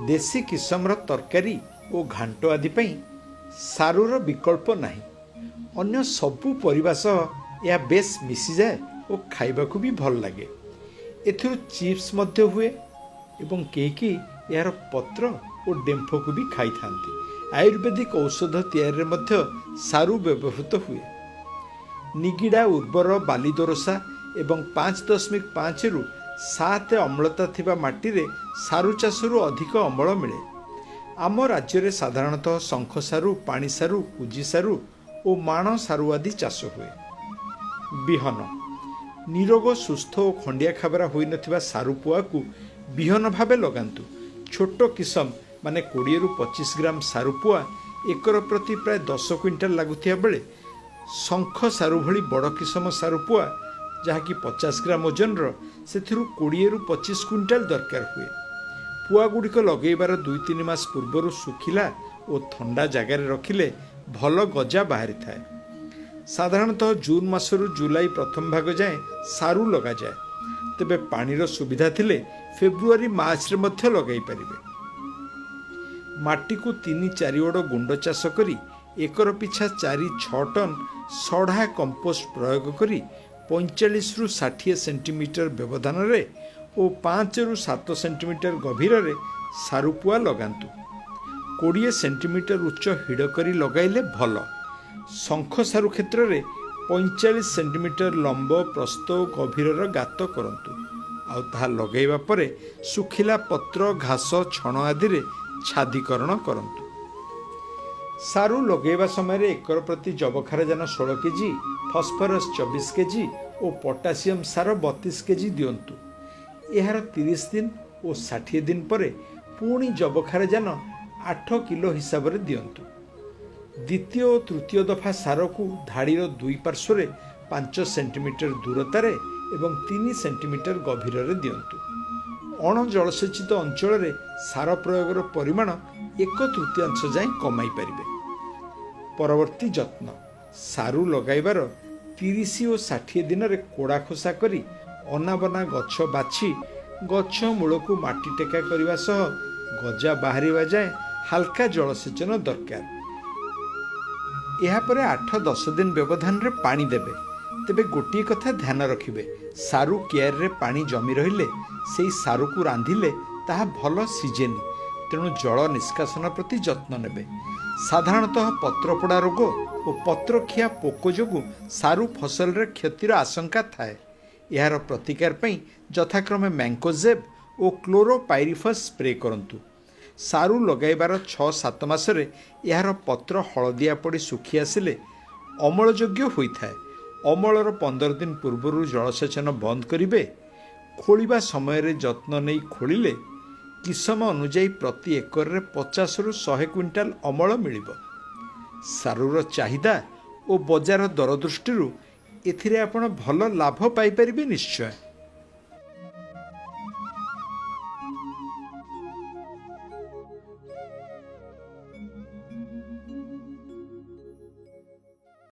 ଦେଶୀ କିସମର ତରକାରୀ ଓ ଘାଣ୍ଟ ଆଦି ପାଇଁ ସାରୁର ବିକଳ୍ପ ନାହିଁ। ଅନ୍ୟ ସବୁ ପରିବା ସହ ଏହା ବେଶ୍ ମିଶିଯାଏ ଓ ଖାଇବାକୁ ବି ଭଲ ଲାଗେ। ଏଥିରୁ ଚିପ୍ସ ମଧ୍ୟ ହୁଏ ଏବଂ କେହି କେହି ଏହାର ପତ୍ର ଓ ଡେମ୍ଫକୁ ବି ଖାଇଥାନ୍ତି। ଆୟୁର୍ବେଦିକ ଔଷଧ ତିଆରିରେ ମଧ୍ୟ ସାରୁ ବ୍ୟବହୃତ ହୁଏ। ନିଗିଡ଼ା, ଉର୍ବର ବାଲି ଦୋରସା ଏବଂ 5.5ରୁ 7 ଅମ୍ଳତା ଥିବା ମାଟିରେ ସାରୁ ଚାଷରୁ ଅଧିକ ଅମଳ ମିଳେ। ଆମ ରାଜ୍ୟରେ ସାଧାରଣତଃ ଶଙ୍ଖ ସାରୁ, ପାଣି ସାରୁ, କୁଜି ସାରୁ ଓ ମାଣ ସାରୁ ଆଦି ଚାଷ ହୁଏ। ବିହନ: ନିରୋଗ, ସୁସ୍ଥ ଓ ଖଣ୍ଡିଆ ଖାବରା ହୋଇନଥିବା ସାରୁ ପୁଆକୁ ବିହନ ଭାବେ ଲଗାନ୍ତୁ। ଛୋଟ କିସମ ମାନେ 20ରୁ 25 ଗ୍ରାମ ସାରୁ ପୁଆ ଏକର ପ୍ରତି ପ୍ରାୟ 10 କୁଇଣ୍ଟାଲ ଲାଗୁଥିବା ବେଳେ ଶଙ୍ଖ ସାରୁ ଭଳି ବଡ଼ କିସମ ସାରୁ ପୁଆ, ଯାହାକି 50 ଗ୍ରାମ ଓଜନର, ସେଥିରୁ 20ରୁ 25 କୁଇଣ୍ଟାଲ ଦରକାର ହୁଏ। ପୁଆଗୁଡ଼ିକ ଲଗାଇବାର 2-3 ମାସ ପୂର୍ବରୁ ଶୁଖିଲା ଓ ଥଣ୍ଡା ଜାଗାରେ ରଖିଲେ ଭଲ ଗଜା ବାହାରିଥାଏ। ସାଧାରଣତଃ ଜୁନ୍ ମାସରୁ ଜୁଲାଇ ପ୍ରଥମ ଭାଗ ଯାଏଁ ସାରୁ ଲଗାଯାଏ। ତେବେ ପାଣିର ସୁବିଧା ଥିଲେ ଫେବୃଆରୀ, ମାର୍ଚ୍ଚରେ ମଧ୍ୟ ଲଗାଇ ପାରିବେ। ମାଟିକୁ 3-4 ଓଡ଼ ଗୁଣ୍ଡ ଚାଷ କରି ଏକର ପିଛା 4-6 ଟନ୍ ସଢ଼ା କମ୍ପୋଷ୍ଟ ପ୍ରୟୋଗ କରି 45ରୁ 60 ସେଣ୍ଟିମିଟର ବ୍ୟବଧାନରେ ଓ 5ରୁ 7 ସେଣ୍ଟିମିଟର ଗଭୀରରେ ସାରୁ ପୁଆ ଲଗାନ୍ତୁ। 20 ସେଣ୍ଟିମିଟର ଉଚ୍ଚ ହିଡ଼ କରି ଲଗାଇଲେ ଭଲ। ଶଙ୍ଖ ସାରୁ କ୍ଷେତ୍ରରେ 45 ସେଣ୍ଟିମିଟର ଲମ୍ବ, ପ୍ରସ୍ଥ ଓ ଗଭୀରର ଗାତ କରନ୍ତୁ। ଆଉ ତାହା ଲଗାଇବା ପରେ ଶୁଖିଲା ପତ୍ର, ଘାସ, ଛଣ ଆଦିରେ ଛାଦୀକରଣ କରନ୍ତୁ। ସାରୁ ଲଗାଇବା ସମୟରେ ଏକର ପ୍ରତି ଯବକ୍ଷାରଜାନ 16 କେଜି, ଫସ୍ଫରସ୍ 24 କେଜି ଓ ପଟାସିୟମ ସାର 32 କେଜି ଦିଅନ୍ତୁ। ଏହାର 30 ଦିନ ଓ 60 ଦିନ ପରେ ପୁଣି ଯବକ୍ଷାରଜାନ 8 କିଲୋ ହିସାବରେ ଦିଅନ୍ତୁ। ଦ୍ୱିତୀୟ ଓ ତୃତୀୟ ଦଫା ସାରକୁ ଧାଡ଼ିର ଦୁଇ ପାର୍ଶ୍ୱରେ 5 ସେଣ୍ଟିମିଟର ଦୂରତାରେ ଏବଂ 3 ସେଣ୍ଟିମିଟର ଗଭୀରରେ ଦିଅନ୍ତୁ। ଅଣଜଳସେଚିତ ଅଞ୍ଚଳରେ ସାର ପ୍ରୟୋଗର ପରିମାଣ ଏକ ତୃତୀୟାଂଶ ଯାଏଁ କମାଇ ପାରିବେ। ପରବର୍ତ୍ତୀ ଯତ୍ନ: ସାରୁ ଲଗାଇବାର 30 ଓ 60 ଦିନରେ କୋଡ଼ା ଖୋସା କରି ଅନାବନା ଗଛ ବାଛି ଗଛ ମୂଳକୁ ମାଟି ଟେକା କରିବା ସହ ଗଜା ବାହାରିବା ଯାଏଁ ହାଲକା ଜଳସେଚନ ଦରକାର। ଏହାପରେ 8-10 ଦିନ ବ୍ୟବଧାନରେ ପାଣି ଦେବେ। ତେବେ ଗୋଟିଏ କଥା ଧ୍ୟାନ ରଖିବେ, ସାରୁ କିଆରିରେ ପାଣି ଜମି ରହିଲେ ସେଇ ସାରୁକୁ ରାନ୍ଧିଲେ ତାହା ଭଲ ସିଝେନି। ତେଣୁ ଜଳ ନିଷ୍କାସନ ପ୍ରତି ଯତ୍ନ ନେବେ। ସାଧାରଣତଃ ପତ୍ରପୋଡ଼ା ରୋଗ ଓ ପତ୍ରଖିଆ ପୋକ ଯୋଗୁଁ ସାରୁ ଫସଲରେ କ୍ଷତିର ଆଶଙ୍କା ଥାଏ। ଏହାର ପ୍ରତିକାର ପାଇଁ ଯଥାକ୍ରମେ ମ୍ୟାଙ୍କୋଜେବ୍ ଓ କ୍ଲୋରୋପାଇରିଫସ୍ ସ୍ପ୍ରେ କରନ୍ତୁ। ସାରୁ ଲଗାଇବାର 6-7 ମାସରେ ଏହାର ପତ୍ର ହଳଦିଆ ପଡ଼ି ଶୁଖି ଆସିଲେ ଅମଳଯୋଗ୍ୟ ହୋଇଥାଏ। ଅମଳର 15 ଦିନ ପୂର୍ବରୁ ଜଳସେଚନ ବନ୍ଦ କରିବେ। ଖୋଳିବା ସମୟରେ ଯତ୍ନ ନେଇ ଖୋଳିଲେ କିସମ ଅନୁଯାୟୀ ପ୍ରତି ଏକରରେ 50ରୁ 100 କୁଇଣ୍ଟାଲ ଅମଳ ମିଳିବ। ସାରୁର ଚାହିଦା ଓ ବଜାର ଦର ଦୃଷ୍ଟିରୁ ଏଥିରେ ଆପଣ ଭଲ ଲାଭ ପାଇପାରିବେ ନିଶ୍ଚୟ।